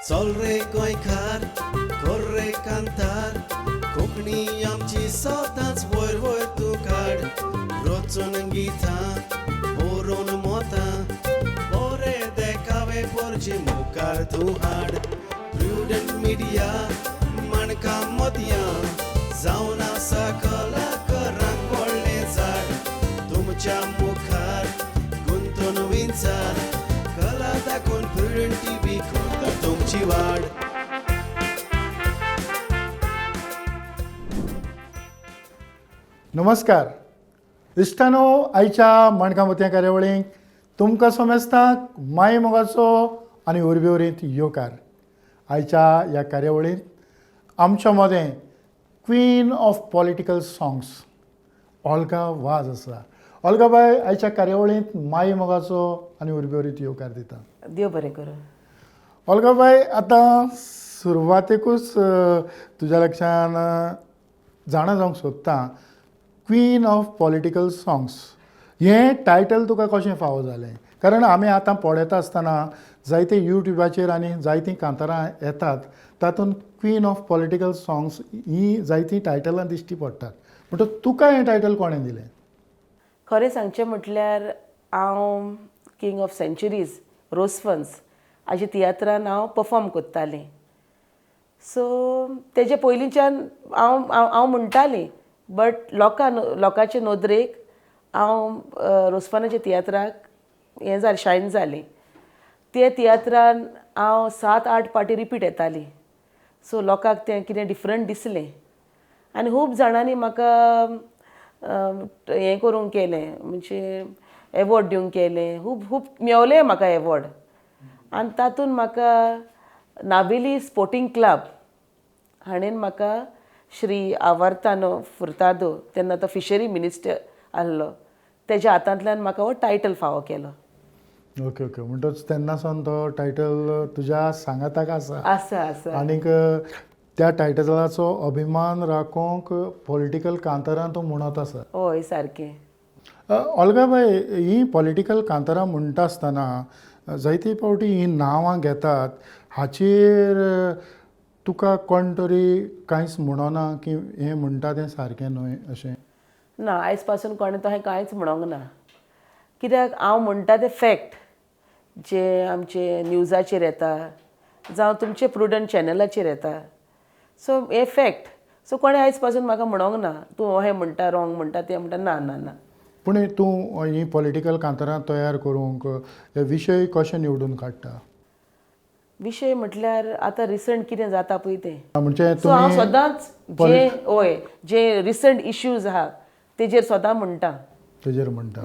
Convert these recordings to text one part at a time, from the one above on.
चल रे गोंयकार, कर रे कांतार, कोंकणी आमची सदांच वयर वयर तूं काड. रचून गितां बरोवन मोतां, बरे देखावे पोरचे मुखार तूं हाड. प्रुडंट मिडिया माणकां मोतयां जावन आसा कलाकारांक व्हडलें झाड. तुमच्या मुखार गुंतून विंचार, कला दाखोवन प्रुडंट टीव्ही करता तुमची वाड. नमस्कार इश्टानो, आयच्या माणकां मोतयां कार्यावळींक तुमकां समेस्तांक माय मोगाचो आनी उर्बेवरीत येवकार. आयच्या ह्या कार्यावळींत आमच्या मदें queen of political songs Olga Vaz आसा. ओल्गा बाय, आयच्या कार्यावळींत माय मोगाचो आनी उर्बेवरीत येवकार दिता. देव बरें करूं. ओल्गा बाय, आतां सुरवातेकूच तुज्या लक्षान जाणा जावंक सोदता, क्वीन ऑफ पॉलिटिकल सॉंग्स हें टायटल तुका कशें फावो जालें? कारण आमी आतां पळयता आसतना जायते युट्युबाचेर आनी जायतीं कांतारां येतात, तातूंत क्वीन ऑफ पॉलिटिकल सॉंग्स ही जायतीं टायटलां दिश्टी पडटात. म्हणटकच तुका हें टायटल कोणें दिलें? खरें सांगचें म्हटल्यार हांव किंग ऑफ सेंच्युरीज रोजफन्स हाजे तियात्रान हांव पफॉर्म करतालें. सो तेजे पयलींच्यान हांव हांव हांव म्हणटालें, बट लोकांचे नदरेक हांव रोजफनाच्या तियात्राक हें जालें, शायन जालें. ते तियात्रान हांव 7-8 पाटी रिपीट येताली. सो लोकांक तें कितें डिफरंट दिसलें आनी खूब जाणांनी म्हाका हें करूंक केलें, म्हणजे एवॉर्ड दिवंक केलें. खूब खूब मेवलें म्हाका एवॉर्ड. आनी तातूंत म्हाका नावेली स्पोर्टींग क्लब हाणेन म्हाका श्री आवार्तानो फुर्तादो, तेन्ना तो फिशरी मिनिस्टर आहलो, तेज्या हातांतल्यान म्हाका हो टायटल फावो केलो. ओके ओके, म्हणटच तेन्ना सावन तो टायटल तुज्या सांगाताक आसा. आसा, आसा. आनीक त्या टायटलाचो अभिमान राखोवंक पॉलिटिकल कांतारां तूं म्हणत आसा. हय, सारकें. ओल्गा बाय, ही पॉलिटिकल कांतारां म्हणटा आसतना जायते फावटी हीं नांवां घेतात, हाचेर तुका कोण तरी कांयच म्हणना की हें म्हणटा तें सारकें न्हय अशें? ना, आयज पासून कोणें तशें कांयच म्हणोंक ना. कित्याक हांव म्हणटा तें फॅक्ट, जे आमचे न्यूजाचेर येता जावं तुमचे प्रुडंट चॅनलाचेर येता, सो हें फॅक्ट. सो कोणें आयज पासून म्हाका म्हणोंक ना तूं अहें म्हणटा, रॉंग म्हणटा, तें म्हणटा. ना ना ना. पूण तूं हीं पॉलिटिकल कांतारां तयार करूंक हे विशय कशे निवडून काडटा? विशय म्हटल्यार आतां रिसंट कितें जाता पळय तें. म्हणजे सो हांव तुमी सदांच जे, हय, जे रिसंट इश्यूज आहा तेजेर सदां म्हणटा. तेजेर म्हणटा.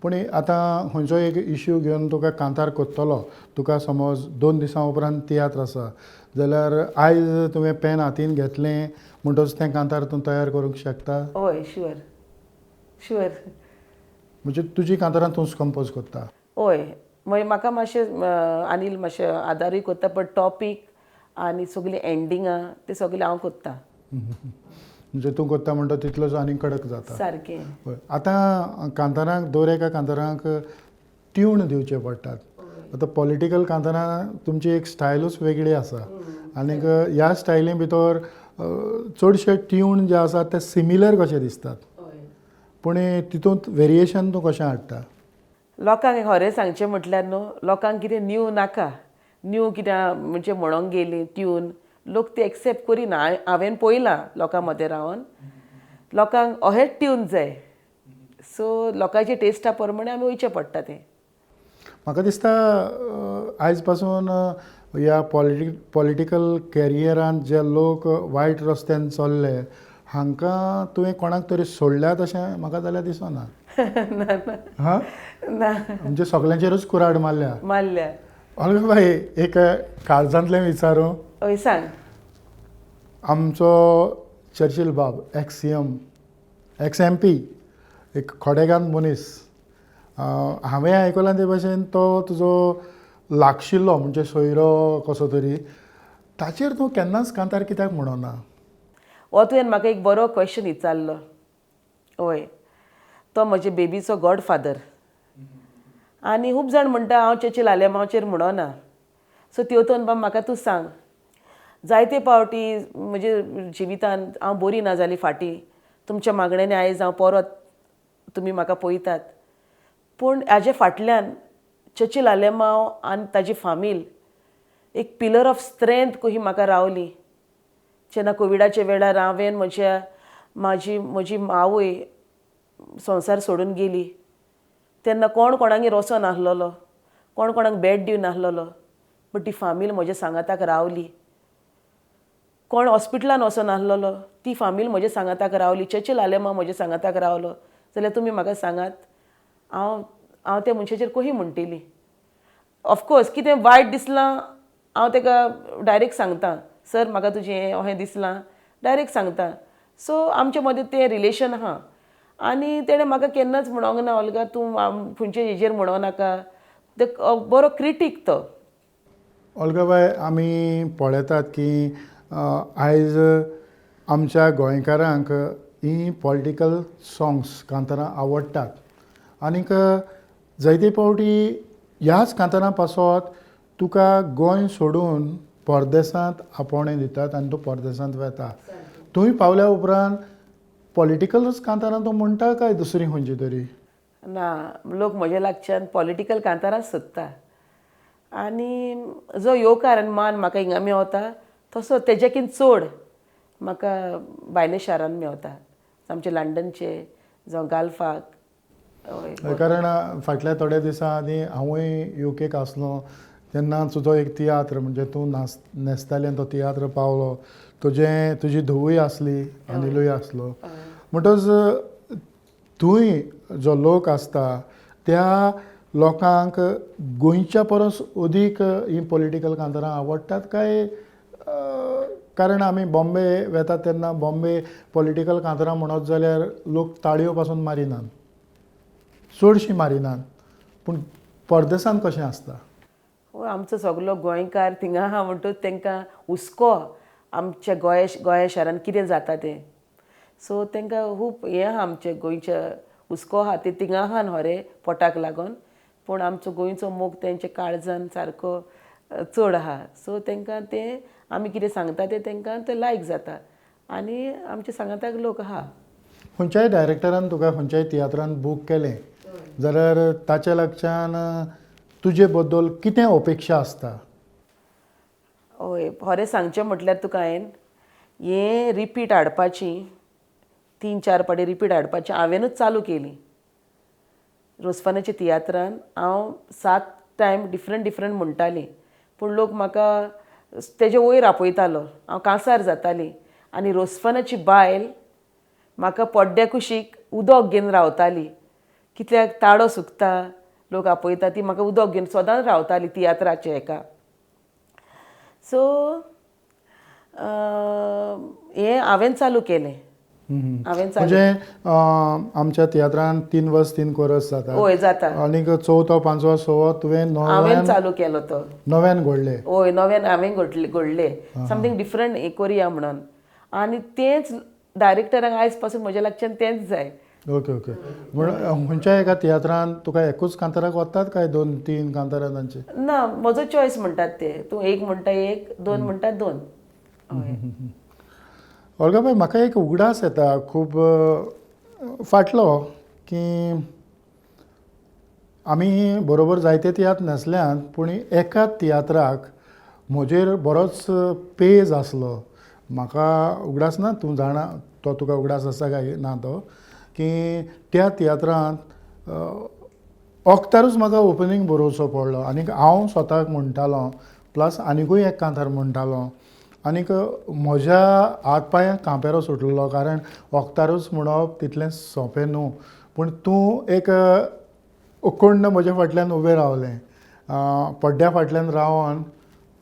पूण आतां खंयचो एक इश्यू घेवन तुका कांतार करतलो, तुका समज 2 दिसां उपरांत तियात्र आसा जाल्यार आयज तुवें पेन हातीन घेतलें म्हणटच तें कांतार तूं तयार करूंक शकता? हय, शुअर शुअर. म्हणजे तुजी कांतारां तूंच कंपोज करता? हय, मागीर म्हाका मातशें अनिल मातशें आदारूय करता, बट टॉपीक आनी सगळीं एंडिंगां तें सगळें हांव करता. म्हणजे तूं करता म्हणटा तितलोच आनी कडक जाता. सारकें. हय. आतां कांतारांक, दर एका कांतारांक ट्यून दिवचे पडटात. आतां पॉलिटिकल कांतारां तुमची एक स्टायलूच वेगळी आसा आनीक ह्या स्टायली भितर चडशे ट्यून जे आसात ते सिमिलर कशे दिसतात, पूण तितूंत वेरिएशन तूं कशें हाडटा? लोकांक खरें सांगचें म्हटल्यार न्हू, लोकांक कितें न्यू नाका. न्यू कितें म्हणजे म्हणोंक गेली ट्यून लोक ते एक्सेप्ट करिना. हांवें पळयलां लोकां मदें रावन लोकांक अहेच ट्यून जाय. सो लोकांच्या टेस्टा प्रमाणे आमी वयचें पडटा तें. म्हाका दिसता आयज पासून ह्या पॉलिटिकल कॅरियरान जे लोक वायट रस्त्यान चल्ले हांकां तुवें कोणाक तरी सोडल्यात अशें म्हाका जाल्यार दिसना. ना. ना. म्हणजे सगल्यांचेरूच कुराड मारल्या. मारल्या. ओल्गा बाय, एक काळजांतलें विचारूं? हय, सांग. आमचो चर्चिल बाब, ex C M, ex M P, एक खोडेगांत मनीस, हांवें आयकलां ते भाशेन तो तुजो लागशिल्लो, म्हणजे सोयरो कसो तरी, ताचेर तूं केन्नाच कांतार कित्याक म्हणना? हो तुवें म्हाका एक बरो क्वेश्चन विचारलो. हय, तो म्हजे बेबीचो गॉडफादर. आनी खूब जाण म्हणटा हांव चर्चिल आलेमांवचेर म्हणना. सो तेवतोन बाब म्हाका तूं सांग. जायते पावटी म्हजे जिवितान हांव बरी ना जाली फाटीं, तुमच्या मागण्यांनी आयज हांव परत तुमी म्हाका पळयतात. पूण हाजे फाटल्यान चर्चील आलेमांव आनी ताजी फामील एक पिलर ऑफ स्ट्रेंथ कशी म्हाका रावली. जेन्ना कोविडाच्या वेळार हांवें म्हज्या म्हाजी म्हजी आवय संवसार सोडून गेली तेन्ना कोण कोणागेर वचोन नासलेलो, कोण कोणाक बेड दिवन नासलेलो, बट ती फामील म्हज्या सांगाताक रावली. कोण हॉस्पिटलान वचोन नासलेलो, ती फामील म्हज्या सांगाताक रावली. चर्चील आलेमांव म्हज्या सांगाताक रावलो. जाल्यार तुमी म्हाका सांगात, हांव हांव त्या मनशाचेर कशी म्हणटली? ऑफकोर्स कितें वायट दिसलां हांव ताका डायरेक्ट सांगता, सर म्हाका तुजें हें अहें दिसलां, डायरेक्ट सांगता. सो आमचे मदीं तें रिलेशन आहा. आनी तेणें म्हाका केन्नाच म्हणोंक ना ओल्गा तूं खंयचे हेजेर म्हणो नाका. ते बरो क्रिटीक तो. ओल्गाबाय, आमी पळयतात की आयज आमच्या गोंयकारांक ही पॉलिटिकल सोंग्स कांतारां आवडटात आनीक जायते फावटी ह्याच कांतारां पासत तुका गोंय सोडून परदेसांत आपोवणें दितात आनी तूं परदेसांत वता. थंय पावल्या उपरांत पॉलिटिकलूच कांतारां तूं म्हणटा काय दुसरी खंयची तरी? ना, लोक म्हज्या लागच्यान पॉलिटिकल कांतारांच सोदता. आनी जो येवकार आनी मान म्हाका हिंगा मेवता तसो तेज्याकीन चड म्हाका भायल्या शारान मेवता, आमचे लंडनचे जावं गाल्फाक. कारण फाटल्या थोड्या दिसां आदीं हांवूय युकेक आसलो तेन्ना तुजो एक तियात्र, म्हणजे तूं न्हेसतालें तो तियात्र पावलो, तुजें तुजी धुवूय आसली, अनिलूय आसलो. म्हणटच थंय जो लोक आसता त्या लोकांक गोंयच्या परस अदीक ही पॉलिटिकल कांतारां आवडटात काय? कारण आमी बॉम्बे वेतात तेन्ना बॉम्बे पॉलिटिकल कांतारां म्हणत जाल्यार लोक ताळयो पासून मारिनात, चडशीं मारिनात, पूण परदेसांत कशें आसता? आमचो सगलो गोंयकार थिंगा आहा म्हणटूच तांकां हुस्को आमच्या गोंय गोंया शारान कितें जाता तें. सो तांकां खूब हें आहा, आमच्या गोंयच्या हुस्को आहा ते थिंगा आहा न्हय पोटाक लागून, पूण आमचो गोंयचो मोग तेंच्या काळजान सारको चड आहा. सो तांकां तें आमी कितें सांगता तें तांकां तें लायक जाता आनी आमच्या सांगाताक लोक आहा. खंयच्याय डायरेक्टरान तुका खंयच्याय तियात्रान बूक केलें जाल्यार ताच्या लागच्यान तुजे बद्दल कितें अपेक्षा आसता? हय, खरें सांगचें म्हटल्यार तुका हांवें हें रिपीट हाडपाची 3-4 पाटी रिपीट हाडपाची हांवेनूच चालू केली. रोजफानाच्या तियात्रान हांव 7 टायम डिफरंट डिफरंट म्हणटाली, पूण लोक म्हाका तेजे वयर आपयतालो, हांव कांसार जाताली. आनी रोजफानाची बायल म्हाका पड्ड्या कुशीक उदक घेवन रावताली, कित्याक ताळो सुकता लोक आपयता, ती म्हाका उदक घेवन सदांच रावताली तियात्राचे हेका. सो हें हांवें चालू केलें. हांवें चालू म्हणजे आमच्या तियात्रान 3 वर्स 3 कोरस जाता. हय जाता. आनीक 4थो 5वो 6वो तुवें हांवें चालू केलो तो नव्यान घडले. हय, नव्यान हांवें घडले समथींग डिफरंट कोरया म्हणून. आनी तेंच डायरेक्टरांक आयज पासून म्हज्या लागच्यान तेंच जाय. Okay okay. म्हण खंयच्या एका तियात्रान तुका एकूच कांताराक वतात काय 2-3 कांतारां तांची? ना, म्हजो चॉयस म्हणटात ते, तूं एक म्हणटा 1, 2 म्हणटा 2. ओल्गाबाय, म्हाका एक उगडास येता खूब फाटलो की आमी बरोबर जायते तियात्र न्हेसल्यात, पूण एका तियात्राक म्हजेर बरोच पेज आसलो. म्हाका उगडास ना, तूं जाणा तो तुका उगडास आसा काय ना तो, की त्या तियात्रांत वखदारूच म्हाका ओपनींग बरोवचो पडलो आनीक हांव स्वताक म्हणटालो, प्लस आनिकूय एक कांतार म्हणटालो आनीक म्हज्या हात पांयांक कांपेरो सुटलेलो, कारण वखदारूच म्हणप तितलें सोंपें न्हू. पूण तूं एक उखंड म्हज्या फाटल्यान उबें रावलें, पड्ड्या फाटल्यान रावन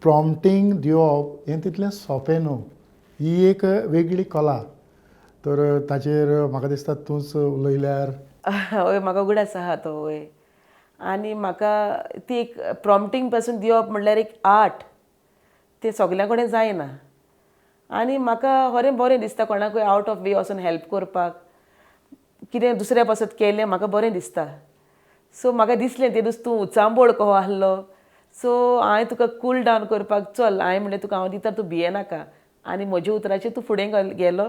प्रॉम्पटींग दिवप हें तितलें सोंपें न्हू, ही एक वेगळी कला. तर ताचेर म्हाका दिसता तूंच उलयल्यार. हय, म्हाका उगडास आहा तो. हय, आनी म्हाका ती एक प्रॉम्पटींग पासून दिवप म्हणल्यार एक आर्ट, तें सगल्यां कडेन जायना. आनी म्हाका खरें बरें दिसता कोणाकूय आवट ऑफ वे वचून हेल्प करपाक, कितें दुसऱ्या पासत केलें म्हाका बरें दिसता. सो म्हाका दिसलें ते दीस तूं उचांबळ कहो आहलो, सो हांवें तुका कूल डावन करपाक चल, हांवें म्हणलें तुका हांव दिता, तूं भियेनाका. आनी म्हज्या उतराचेर तूं फुडें गेलो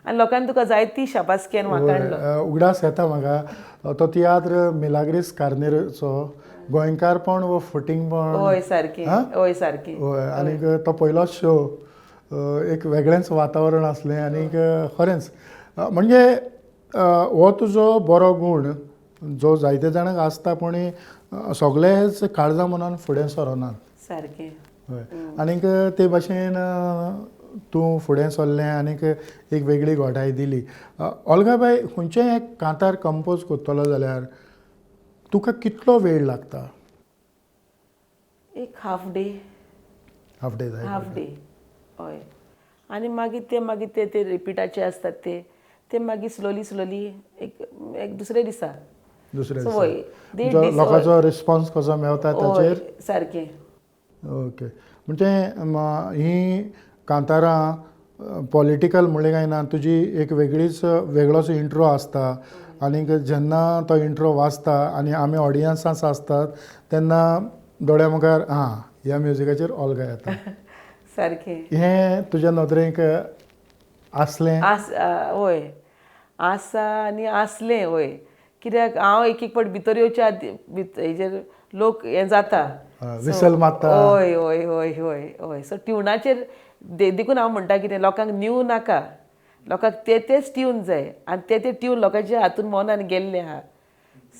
आनी लोकांनी तुका जायती शाबासकी आनी वाखाणलो. उगडास येता म्हाका तो तियात्र मिलाग्रीस कार्नेरचो गोंयकारपण वो फटींगपण. हय सारकें, हय सारकें. हय, आनीक तो पयलोच शो, एक वेगळेंच वातावरण आसलें आनीक खरेंच म्हणजे हो तुजो बरो गूण जो जायते जाणांक आसता, पूण सगळेच काळजा मनान फुडें सरनात. सारकें. हय, आनीक ते भाशेन तूं फुडें सरलें आनीक एक वेगळी घोटाय दिली. ओल्गाबाय, खंयचें एक कांतार कंपोज करतलो जाल्यार तुका कितलो वेळ लागता? एक हाफ डे. हाफ डे जाय? हाफ डे, हय. आनी मागीर ते मागीर ते ते रिपीटाचे आसतात ते ते मागीर स्लोली स्लोली एक एक दुसरे दिसा. दुसऱ्या सो दिसा. हय, देड दीस. लोकांचो रिस्पॉन्स कसो मेवता ताचेर. सारकें. ओके, म्हणजे ही कांतारां पॉलिटिकल म्हणलें काय ना, तुजी एक वेगळीच वेगळोच इंट्रो आसता आनीक जेन्ना तो इंट्रो वाजता आनी आमी ऑडियन्सांत आसतात तेन्ना दोळ्या मुखार आं ह्या म्युजिकाचेर ओल्गा येता. सारकें. हें तुज्या नदरेक आसलें? आस, हय आसा आनी आसलें. हय, कित्याक हांव एक एक फावट भितर येवच्या आदी हेजेर लोक हें जाता, विसल मारता. हय हय हय हय हय. सो ट्युनाचेर देखून हांव म्हणटा कितें, लोकांक न्यू नाका, लोकांक ते तेच ट्यून जाय आनी ते ते ट्यून लोकांच्या हातून मनान गेल्ले आहा.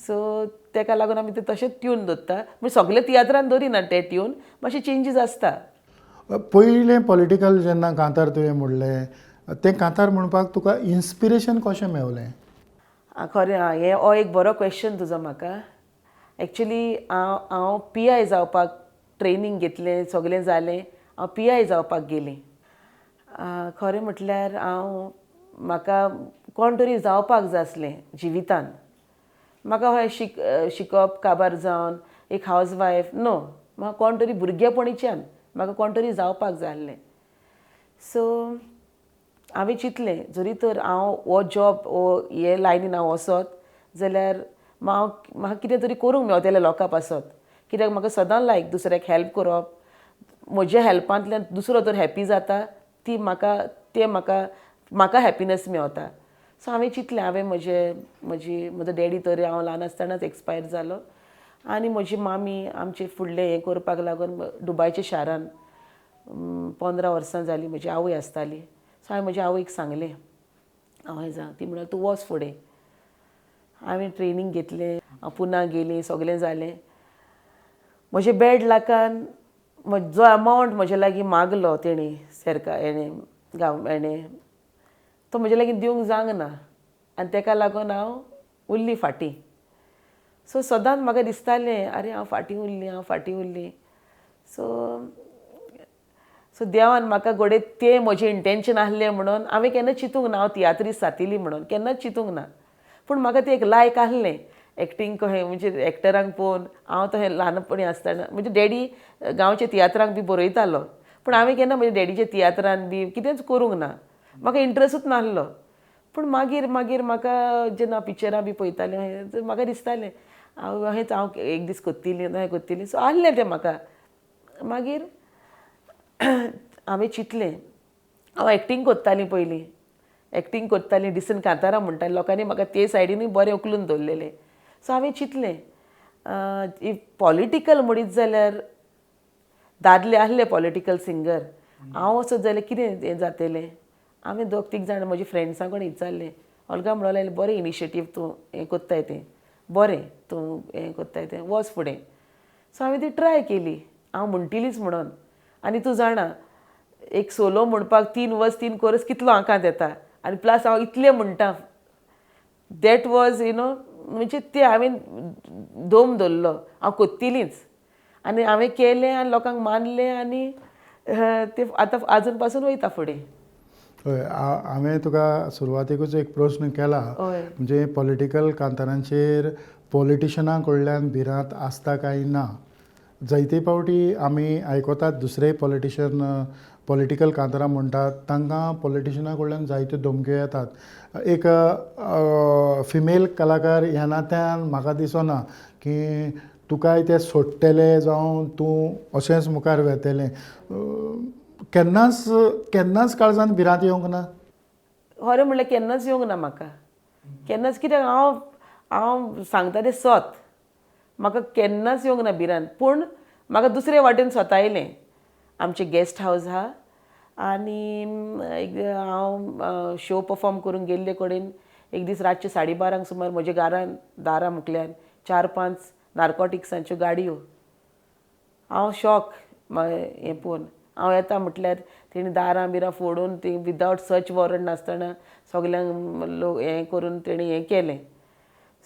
सो तेका लागून आमी ते तशेंच ट्यून दवरता. म्हणजे सगळे तियात्रान दवरिना ते ट्यून, मातशे चेंजीस आसता. पयलें पॉलिटिकल जेन्ना कांतार तुवें म्हणलें, तें कांतार म्हणपाक तुका इन्स्पिरेशन कशें मेवलें? खरें, हें हो एक बरो क्वेश्चन तुजो म्हाका. एक्चुली हांव हांव पी I जावपाक ट्रेनींग घेतलें, सगळें जालें, हांव पी I जावपाक गेलें. खरें म्हटल्यार हांव म्हाका कोण तरी जावपाक जाय आसलें जिवितान. म्हाका हय शिकप काबार जावन एक हावज वायफ न्हू, म्हाका कोण तरी भुरगेपणीच्यान म्हाका कोण तरी जावपाक जाय आसलें. सो हांवें चिंतलें जरी तर हांव हो जॉब हो हे लायनीन हांव वचत जाल्यार हांव म्हाका कितें तरी करूंक मेवतलें लोकां पासत. कित्याक म्हाका सदां लायक दुसऱ्याक हेल्प करप, म्हज्या हेल्पांतल्यान दुसरो तर हॅपी जाता, ती म्हाका तें म्हाका म्हाका हॅपिनस मेवता. सो हांवें चिंतलें, हांवें म्हजे म्हजी म्हजो डॅडी तर हांव ल्हान आसतनाच एक्सपायर जालो आनी म्हजी मामी आमचें फुडलें हें करपाक लागून दुबायच्या शारान 15 वर्सां जालीं म्हजी आवय आसताली. सो हांवें म्हज्या आवयक सांगलें हांव हें जावं, ती म्हणल्यार तूं वच फुडें. हांवें ट्रेनींग घेतलें, हांव पुना गेलीं, सगळें जालें. म्हजे बॅड लाकान जो अमावंट म्हजे लागीं मागलो तेणी सरकार हेणें गांव हेणें तो म्हजे लागीं दिवंक जावंक ना आनी तेका लागून हांव उरली फाटीं. सो सदांच म्हाका दिसतालें आरे हांव फाटीं उरलीं, हांव फाटीं उरलीं. सो सो देवान म्हाका घडये तें म्हजें इंटेंशन आसलें म्हणून हांवें केन्ना चिंतूंक ना हांव तियात्रीस्त जातली म्हणून, केन्नाच चिंतूंक ना. पूण म्हाका तें एक लायक आसलें एक्टींग कहें, म्हणजे एक्टरांक पळोवन हांव तशें ल्हानपणी आसतना म्हजे डॅडी गांवच्या तियात्रांक बी बरयतालो, पूण हांवें केन्ना म्हज्या डॅडीच्या तियात्रान बी कितेंच करूंक ना, म्हाका इंट्रस्टूच नासलो. पूण मागीर मागीर म्हाका जेन्ना पिक्चरां बी पळयतालें म्हाका दिसतालें हांव अहेंच हांव एक दीस करतली, अहें करतली. सो आसलें तें म्हाका. मागीर हांवें चिंतलें हांव एक्टींग करतालीं पयलीं, एक्टींग करतालीं, डिसंट कांतारां म्हणटालीं, लोकांनी म्हाका ते सायडीनूय बरें उखलून दवरलेलें. सो हांवें चिंतलें if political म्हणीत जाल्यार दादले आसले पॉलिटिकल सिंगर, हांव वचत जाल्यार कितें हें जातलें. हांवें दोग तीग जाणां म्हज्या फ्रेंड्सां कडेन विचारलें, ओल्गा म्हणूंक लागलें बरें इनिशिएटीव तूं हें करताय तें बरें, तूं हें करताय तें वच फुडें. सो हांवें ती ट्राय केली, हांव म्हणटलीच म्हणून. आनी तूं जाणा एक सोलो म्हणपाक 3 वर्स 3 कोरस कितलो आंकांत येता आनी प्लस हांव इतलें म्हणटा, that was you know म्हणजे तें हांवें दम दवरलो हांव करतलीच आनी हांवें केलें आनी लोकांक मानलें आनी तें आतां आजून पासून वयता फुडें. हय, हांवें तुका सुरवातेकूच एक प्रस्न केला, म्हणजे पॉलिटिकल कांतारांचेर पॉलिटिशना कडल्यान भिरांत आसता काय ना. जायते फावटी आमी आयकतात दुसरे पॉलिटिशन पॉलिटिकल कांतारां म्हणटात, तांकां पॉलिटिशना कडल्यान जायत्यो धमक्यो येतात. एक फिमेल कलाकार ह्या नात्यान म्हाका दिसना की तुकाय ते सोडटले जावं तूं अशेंच मुखार वेतलें, केन्नाच केन्नाच काळजान भिरांत येवंक ना? खरें म्हणल्यार केन्नाच येवंक ना म्हाका, केन्नाच. कित्याक हांव हांव सांगता तें सत, म्हाका केन्नाच येवंक ना भिरांत. पूण म्हाका दुसरे वाटेन स्वता आयलें. आमचें गेस्ट हावज आहा आनी एक हांव शो परफॉर्म करूंक गेल्ले कडेन एक दीस रातचे 12:30 सुमार म्हज्या घरान दारा मुखल्यान 4-5 नार्कोटिक्सांच्यो गाडयो. हांव शॉक हें पळोवन. हांव येता म्हटल्यार तेणी दारां बिरां फोडून ती विदावट सर्च वॉरंट नासतना सगल्यांक लोक हें करून तेणी हें केलें.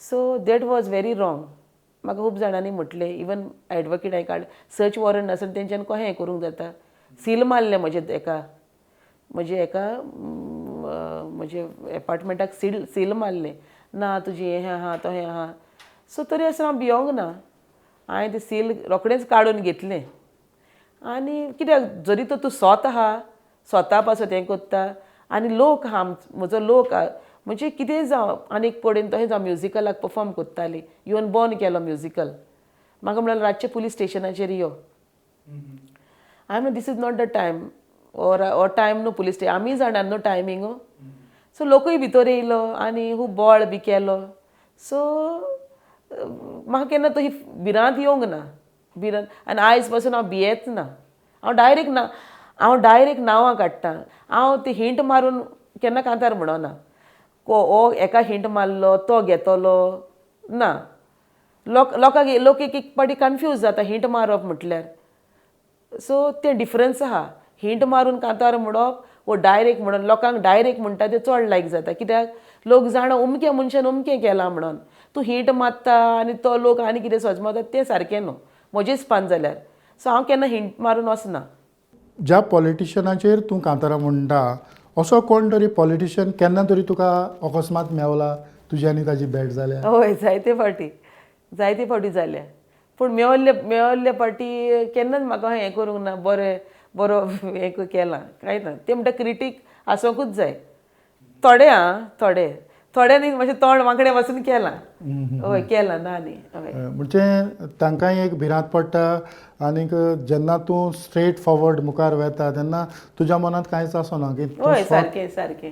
So that was very wrong. म्हाका खूब जाणांनी म्हटलें, इवन एडवोकेट हांवें काडलें, सर्च वॉरंट नासतना तेंच्यान कशें हें करूंक जाता. सील मारलें म्हजें एका म्हजे एका म्हजे एपार्टमेंटाक सील सील मारलें. ना तुजें हें आहा तहें आहा. सो तरी आसतना हांव भियोंक ना. हांवें तें सील रोखडेंच काडून घेतलें. आनी कित्याक जरी तर तूं सोत आहा, स्वता पासत हें कोत्ता आनी लोक आहा, म्हजो लोक आहा, म्हणजे कितेंय जावं. आनी एक कडेन तशेंच हांव म्युजिकलाक परफॉर्म कोत्तालीं, येवन बंद केलो म्युजिकल. म्हाका म्हणलें रातचें पुलीस स्टेशनाचेर यो. हांवें म्हणलें this is not the time or हो टायम न्हू पुलीस स्टेशन, आमी जाणात न्हू टायमींग. सो लोकूय भितर येयलो आनी खूब बोवाळ बी केलो. सो म्हाका केन्ना तशी भिरांत येवंक ना, भिरांत. आनी आयज पासून हांव भियेत ना. हांव डायरेक्ट ना, हांव डायरेक्ट नांवां काडटा. हांव ती हिंट मारून केन्ना कांतार म्हणना, हो एका हिंट मारलो तो घेतलो ना. लोक लोकांक लोक एक एक पाटी कन्फ्यूज जाता हिंट मारप म्हटल्यार. सो तें डिफरन्स आहा, हिंट मारून कांतार म्हणप वो डायरेक्ट म्हणून. लोकांक डायरेक्ट म्हणटा तें चड लायक जाता, कित्याक लोक जाणा अमक्या मनशान अमकें केलां म्हणून. तूं हिंट मारता आनी तो लोक आनी कितें सजमता, तें सारकें न्हू म्हजे हिसपान जाल्यार. सो हांव केन्ना हिंट मारून वचना. ज्या पॉलिटिशनाचेर तूं कांतारां म्हणटा, असो कोण तरी पॉलिटिशन केन्ना तरी तुका अकस्मात मेवला, तुजी आनी ताजी भेट जाल्या? हय, जायते फावटी, जायते फावटी जाल्या. पूण मेवल्ले मेवल्ले फावटी केन्नाच म्हाका हें करूंक ना, बरें बरो हें केलां कांय ना. ते म्हणटा क्रिटीक आसोंकूच जाय थोडे. आं, थोडे थोड्यांनी मातशें तोंड वांकडें पासून केलां. हय, केलां ना न्ही, हय. म्हणजे तांकांय एक भिरांत पडटा. आनीक जेन्ना तूं स्ट्रेट फॉरवर्ड मुखार वेता तेन्ना तुज्या मनांत कांयच आसना की तूं हय, सारकें सारकें,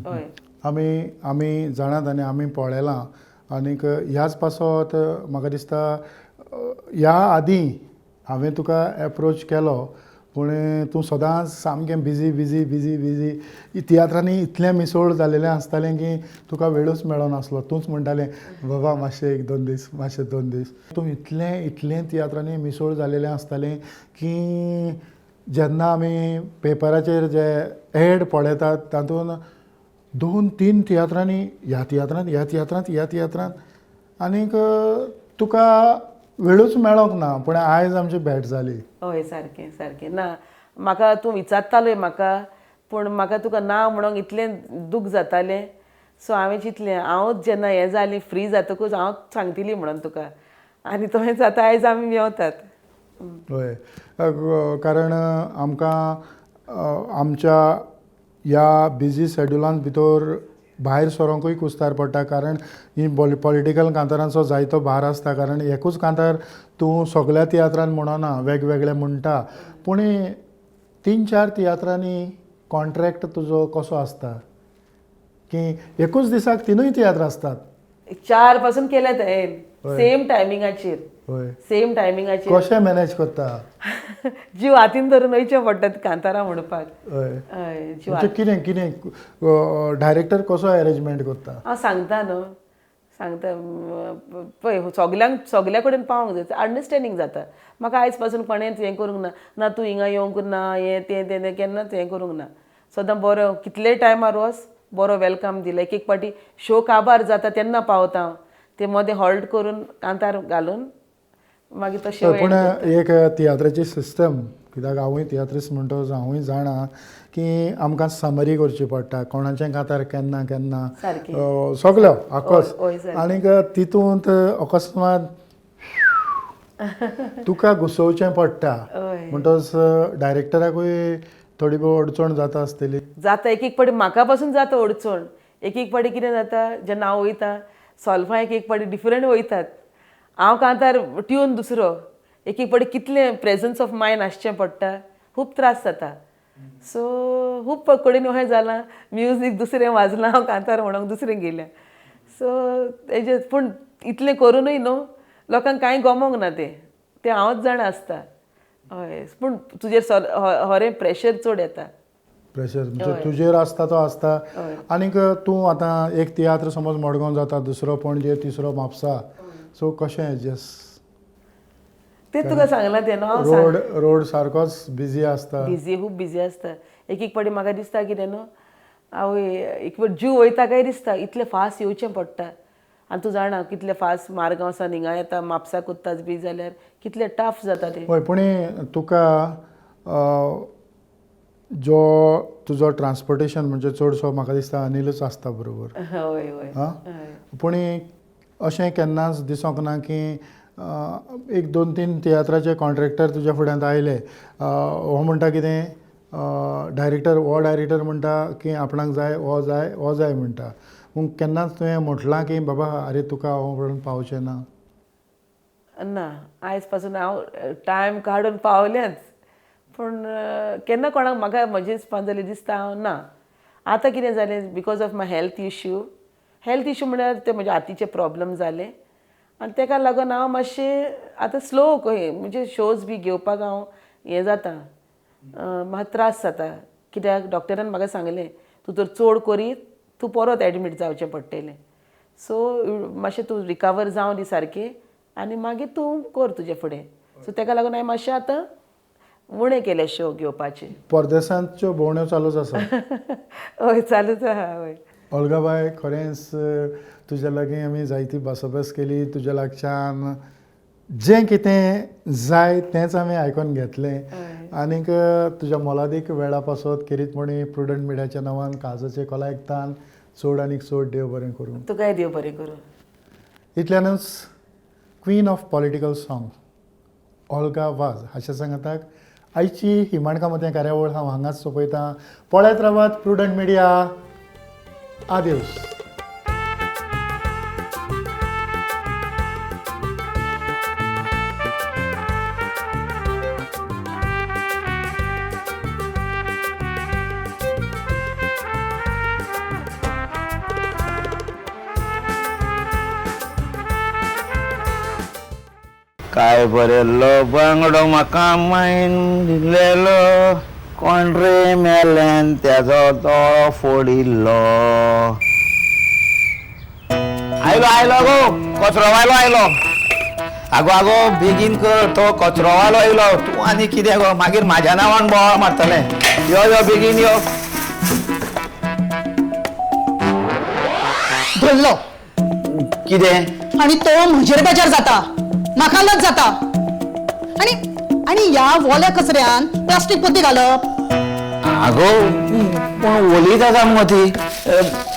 हय. आमी आमी जाणात आनी आमी पळयलां. आनीक ह्याच पासत म्हाका दिसता ह्या आदीं हांवें तुका एप्रोच केलो, पूण तूं सदांच सामकें बिजी बिजी बिजी बिजी. तियात्रांनी इतलें मिसळ जालेलें आसतालें की तुका वेळूच मेळनासलो. तूंच म्हणटालें, बाबा मातशें एक दोन दीस, मातशें दोन दीस. तूं इतलें इतलें तियात्रांनी मिसळ जालेलें आसतालें की जेन्ना आमी पेपराचेर जे एड पळयतात तातूंत दोन तीन तियात्रांनी, ह्या तियात्रांत, ह्या तियात्रांत, ह्या तियात्रांत, आनीक तुका वेळूच मेळोंक ना. पूण आयज आमची भेट जाली. हय, सारकें सारकें. ना, म्हाका तूं विचारतालोय म्हाका, पूण म्हाका तुका ना म्हणूंक इतलें दूख जातालें. सो हांवें चिंतलें, हांवूच जेन्ना हें जालें, फ्री जातकूच हांवच सांगतली म्हणून तुका. आनी तशेंच आतां आयज आमी मेवतात. हय, कारण आमकां आमच्या ह्या बिजी शेड्युलांत भितर भायर सरोंकूय कुस्तार पडटा, कारण ही पॉलिटिकल कांतारांचो जायतो भार आसता. कारण एकूच कांतार तूं सगल्या तियात्रान म्हणना, वेगवेगळे म्हणटा. पूण तीन चार तियात्रांनी कॉन्ट्रॅक्ट तुजो कसो आसता की एकूच दिसाक तिनूय तियात्र आसतात? चार पासून केल्यात हांवें सेम टायमिंगाचेर. सेम टायमिंगाचेर. कशें मॅनेज करता? जीव हातीन धरून वयचें पडटा कांतारां म्हणपाक. हय, जीव. म्हणजे कितें कितें डायरेक्टर कसो अरेंजमेंट करता? हांव सांगता न्हू, सांगता पळय, सगल्यांक सगल्या कडेन पावोंक जाय, अंडरस्टँडींग जाता. म्हाका आयज पासून कोणेंच हें करूंक ना, ना तूं हिंगा येवंक ना, हें तें तें तें केन्नाच हें करूंक ना. सदां बरो कितले टायमार वच, बरो welcome दिलो. एक एक फावटी शो काबार जाता तेन्ना पावता हांव, ते मदें हॉल्ट करून कांतार घालून मागीर तशें. पूण एक तियात्राची सिस्टम, कित्याक हांवूय तियात्रिस्ट म्हणटकच हांवूय जाणा की आमकां समरी करची पडटा, कोणाचें कांतार केन्ना केन्ना, सगळ्यो आकोस. आनीक तितूंत अकस्मात तुका घुसोवचें पडटा. म्हणटकच डायरेक्टराकूय थोडी भोव अडचण जाता आसतली. जाता, एक एक फावटी म्हाका पासून जाता अडचण. एक एक फावटी कितें जाता, जेन्ना हांव वयता, सोल्फां एक एक फावटी डिफरंट वयतात. हांव कांतार ट्यून दुसरो एक एक फावटी कितलें प्रेजन्स ऑफ मायंड आसचें पडटा, खूब त्रास जाता. सो खूब कडेन अशें जालां, म्युजीक दुसरें वाजलां, हांव कांतार म्हणूंक दुसरें गेलें. सो तेजें पूण इतलें करुनूय न्हू लोकांक कांय गमोंक ना, तें तें हांवच जाणा आसता. हय, पूण तुजेर हरें प्रेशर चड येता. प्रेशर म्हणजे तुजेर आसता तो आसता. आनीक तूं आतां एक तियात्र समज मडगांव जाता, दुसरो पणजे, तिसरो म्हापसा, सो कशें एडजस्ट? तें तुका सांगलां तें न्हू, रोड रोड सारकोच बिजी आसता. बिजी, खूब बिजी आसता. एक एक फावटी म्हाका दिसता कितें न्हू, आवय एक फावट जीव वयता काय दिसता, इतलें फास्ट येवचें पडटा. आनी तूं जाणा कितलें फास्ट मारगांव सावन हिंगा येता, म्हापसा कोत्ताच बी जाल्यार कितलें टफ जाता तें. हय, पूण तुका जो तुजो ट्रान्सपोर्टेशन म्हणजे चडसो म्हाका दिसता अनिलूच आसता बरोबर. हय हय. आं, पूण अशें केन्नाच दिसोंक ना की एक दोन तीन तियात्राचे कॉन्ट्रेक्टर तुज्या फुड्यांत आयले, हो म्हणटा कितें डायरेक्टर, हो डायरेक्टर म्हणटा की आपणाक जाय, हो जाय, हो जाय म्हणटा, पूण केन्नाच तुवें म्हटलां की बाबा आरे तुका हांव म्हणून पावचें ना? ना, आयज पासून हांव टायम काडून पावलेंच, पूण केन्ना कोणाक म्हाका म्हजें हिसपान जाल्यार दिसता हांव ना. आतां कितें जालें, because of my health issue, health issue म्हळ्यार ते म्हज्या हातीचे प्रॉब्लम जाले आनी तेका लागून हांव मातशें आतां स्लो म्हणजे शोज बी घेवपाक हांव हें जाता, म्हाका त्रास जाता. कित्याक डॉक्टरान म्हाका सांगलें तूं तर चड करीत तूं परत एडमीट जावचें पडटलें, सो मातशें तूं रिकवर जावं दी सारकें आनी मागीर तूं कर तुजें फुडें. सो तेका लागून हांवें मातशें आतां उणें केलें शो घेवपाचें. परदेसांतच्यो भोंवड्यो चालूच आसा. हय, चालूच आहा. हय. ओल्गाबाय, खरेंच तुज्या लागीं आमी जायती भासाभास केली, तुज्या लागच्यान जें कितें जाय तेंच आमी आयकून घेतलें. आनीक तुज्या मोलादीक वेळा पासत खेरीतपणी प्रुडंट मिडियाच्या नांवान काळजाचे खोलायेक चड आनीक चड देव बरें करूं. तुकाय देव बरें करूं. इतल्यानूच queen of political song Olga Vaz हाच्या सांगाताक आयची ही माणकां मतें कार्यावळ हांव हांगाच सोंपयतां. पळयत रावात प्रुडंट मिडिया. आदेवस. काय बरेल्लो बांगडो म्हाका मायन दिलेलो, कोण रे मेल्यान तेजो दोळो फोडिल्लो. आयलो आयलो गो कचरोवालो आयलो. आगो आगो बेगीन कर, तो कचरोवालो आयलो. तूं आनी कितें गो, मागीर म्हाज्या नांवान बोवाळ मारतलें. यो यो बेगीन यो. धरलो कितें? आनी तो म्हजेर बेजार जाता, म्हाका लज जाता. आनी आनी ह्या वोल्या कचऱ्यान प्लास्टीक पोती घालप. आगो पूण ओलीच आसा मुगो ती.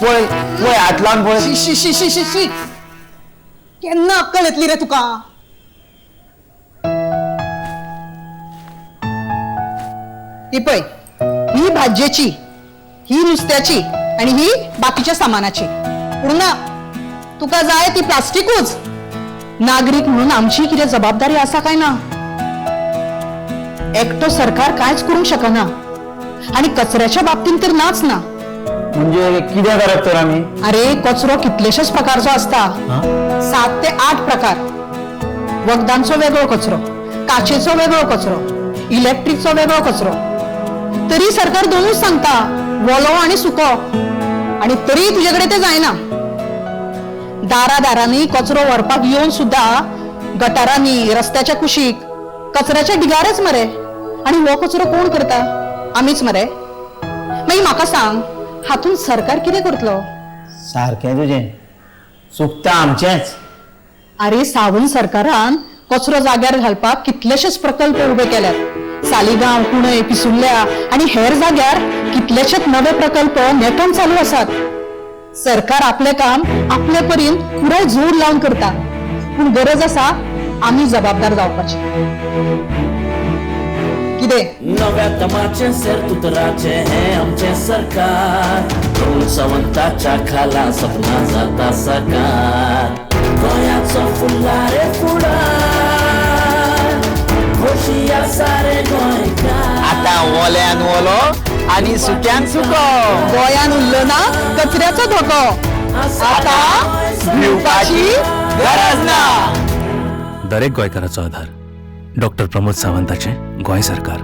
पळय पळय हात लावन पळय. शी शी शी शी शी, केन्ना अक्कल येतली रे तुका? ही पळय, ही भाजयेची, ही नुस्त्याची आनी ही बाकीच्या सामानाची. पूण ना, तुका जाय ती प्लास्टिकूच. नागरीक म्हणून आमची कितें जबाबदारी आसा काय ना? एकटो सरकार कांयच करूंक शकना, आनी कचऱ्याच्या बाबतींत तर नाच ना. म्हणजे कितें करप तर आमी? अरे कचरो कितलेशेच प्रकारचो आसता, 7 ते 8 प्रकार. वखदांचो वेगळो कचरो, काचेचो वेगळो कचरो, इलेक्ट्रीकचो वेगळो कचरो. तरी सरकार दोनूच सांगता, वोलो आनी सुको, आनी तरी तुजे कडेन ते जायना. दारा दारांनी कचरो व्हरपाक येवन सुद्दा गटारांनी, रस्त्याच्या कुशीक, कचऱ्याच्या ढिगारच मरे. आनी हो कचरो कोण करता? आमीच मरे. मागीर म्हाका सांग, हातूंत सरकार कितें करतलो? सारकें तुजें, चुकता आमचेंच. अरे सावंत सरकारान कचरो जाग्यार घालपाक कितलेशेच प्रकल्प उबे केल्यात. सालिगांव, कुणय, पिसुर्ल्या आनी हेर जाग्यार कितलेशेच नवे प्रकल्प नेटान चालू आसात. सरकार आपलें काम आपले परीन पुराय जोर लावन करता, पूण गरज आसा आमी जबाबदार जावपाची. कितें नव्या दमाचें सेर्त उतराचें हें आमचें सरकार, सावंताच्या खाला सपना जाता साकार. गोंयाचो गोंयचो फुडला रे फुडार, खोशी आसा रे गोंयकार. आतां ओल्यान ओलो आनी सुक्यान सुको. गोंयान उरलो ना कचऱ्याचो धोको, आता भिवपाची गरज ना. दरेक गोंयकाराचो आधार, डॉक्टर प्रमोद सावंताचें गोंय सरकार.